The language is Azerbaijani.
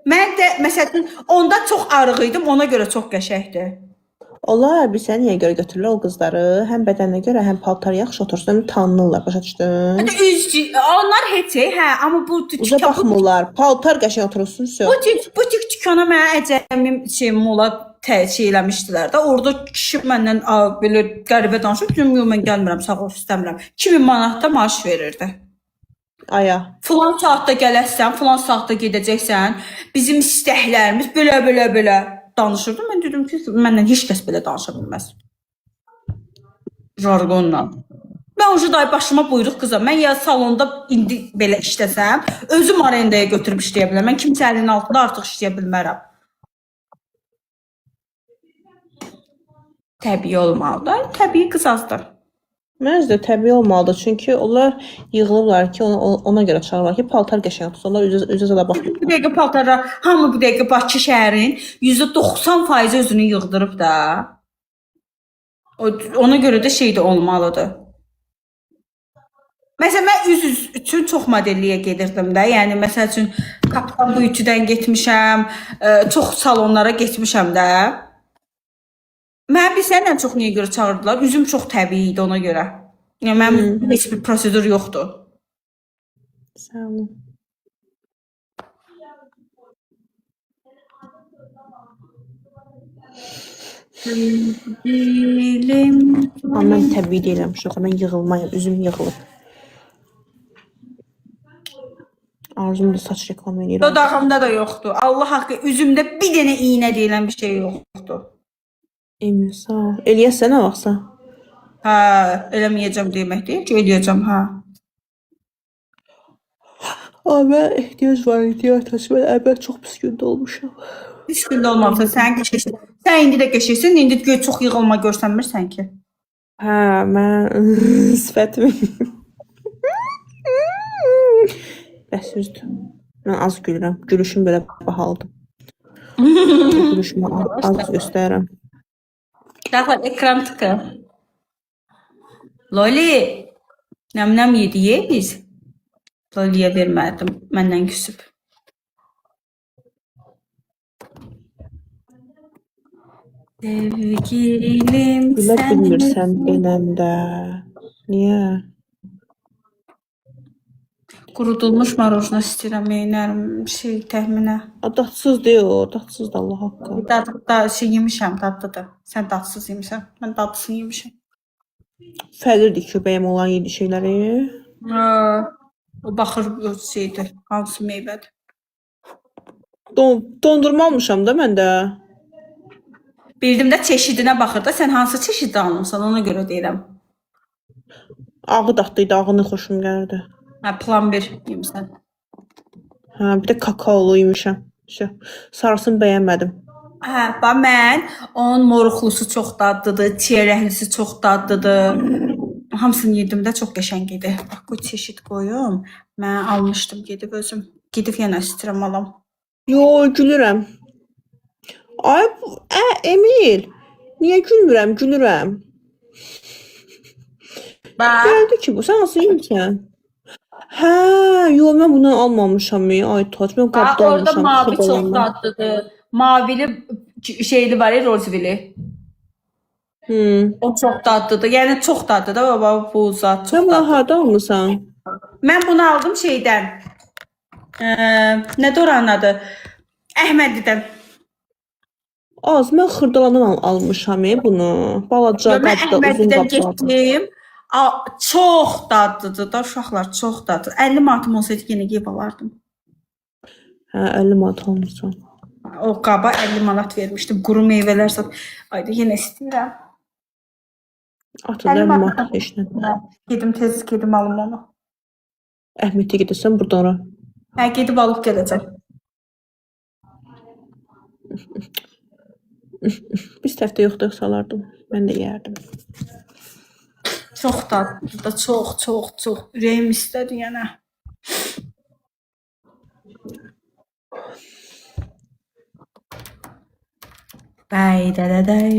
Mən də məsəl üçün onda çox arıq idim, ona görə çox qəşəngdir. Onlar bilirsən niyə görə götürürlər o qızları? Həm bədəninə görə, həm paltar yaxşı otursun, həm tanınırlar, başa düşdün? Üz, onlar heç, hə, amma bu Uca bu, baxmırlar. Paltar qəşəng otursun, vəsə. butik dükana mənə əcəmim şey mola şey eləmişdilər də. Orada kişi məndən belə qəribə danışıb, dedim, yox mən gəlmirəm, sağ ol, istəmirəm. 2000 manat da maaş verirdi. Aya. Filan saatda gələsən, filan saatda gedəcəksən. Bizim istəklərimiz belə belə belə danışırdı. Mən dedim ki, məndən heç kəs belə danışa bilməz. Jargonla. Mən ucu day başıma buyruq qızam. Mən ya salonda indi belə işləsəm, özüm arendaya götürüb işləyə bilərəm. Mən kimsə əlinin altında artıq işləyə bilmərəm. Təbii olmalıdır. Təbii qız azdır. Məncə də təbii olmalıdır. Çünki onlar yığılıblar ki, ona görə çağırırlar ki, paltar qəşəng otursun. Onlar üzə zada baxmır. Bir dəqiqə paltara, hamı bir dəqiqə Bakı şəhərin %90% özünü yığdırıb da. Ona görə də şey də olmalıdır. Məsələn, mən üz üçün çox modelliyə gedirdim də. Yəni məsəl üçün Kapitan Beauty-dən getmişəm, çox salonlara getmişəm də. Mən bilirsən ən çox niyə görə çağırdılar? Üzüm çox təbii idi ona görə. Yəni mənim heç bir prosedur yoxdur. Sağ olun. Dilim. Amma mən təbii deyiləm uşaqlar. Mən yığılmayam. Üzüm yığılıb. Arzum da saç reklamı eləyirəm. Dodağımda da yoxdur. Allah haqqı üzümdə bir dənə iynə deyilən bir şey yoxdur. Emin sağ ol. Eləyəsən nə vaxtsa? Hə, eləməyəcəm demək deyil ki, eləyəcəm, hə. Amma mən ehtiyac var idi artıq. Mən əvvəl çox pis gündə olmuşam. Heç gündə olmamısan, sən qəşəngsən. Sən indi də qəşəngsən, indi göy çox yığılma görsənmirsən ki. Hə, mən sifətim. Bəs düzdür. Mən az gülürəm. Gülüşüm belə bahalıdır. Gülüşümü az göstərirəm. Dəxil ekran tıkı. Loli, nəm-nəm yedi ye biz. Loliyə vermədim, məndən küsüb. Sevgilim Gülə sən bilmirsən beləndə. Niyə? Qurudulmuş marojna istəyirəm, eynərəm, şey təxminə. A, dadsız deyil o, dadsızdır Allah haqqı. Dad, da, şey yemişəm, dadlıdır. Sən dadsız yemisən, mən dadlısını yemişəm. Fərqlidir ki, bəyəm olan yedi şeyləri. Hə, o baxır o şeydir, hansı meyvədir. Dondurma almışam da mən də. Bildim də çeşidinə baxır da, sən hansı çeşidi almısan, ona görə deyirəm. Ağı dadlı idi, ağını xoşum gəldi. Hə, plan 1 yemisən. Hə, bir də kakaolu yemişəm. Vəsə. Sarısını bəyənmədim. Hə, bax mən onun moruqlusu çox dadlıdır, çiyələklisi çox dadlıdır. Hamısını yedim də çox qəşəng idi. Bax, qoy çeşid qoyum. Mən almışdım gedib özüm. Gedib yenə istəyirəm alam. Yo, gülürəm. Ay, Emil. Niyə gülmürəm? Gülürəm. Bax, Gəldi ki bu, sən hansı yemisən? Hə, yo, mən bunu almamışam. Ay Tac, mən bax qabda orada almışam. mavi çox xırdalandan. dadlıdır. Mavili şeyli var ya, rozvili. O çox dadlıdır. Yəni çox dadlıdır baba bu zat çox Sən bunu dadlıdır. harda almısan? Mən bunu aldım şeydən. Nədir oranın adı? Əhmədidən. Az, mən xırdalandan almışam bunu. Balaca Yo, mən qabda, uzun Əhmədidən qabda. getdim. Çox dadlıdır da uşaqlar, çox dadlı. 50 manatım olsaydı yenə yeyib alardım. Hə, 50 manat almışsan. O qaba 50 manat vermişdim. Quru meyvələr sat. Ayda yenə istəyirəm. Atın da 50 50 manat. manat heç nə. Gedim tez gedim alım onu. Əhmədə gedirsən burdan ora. Hə, gedib alıb gələcəm. Biz təfdə yoxduq salardım. Mən də yeyərdim. Çox dadlıdır da, çox, çox, çox. Ürəyim istədi yenə. Bəy, dədəday.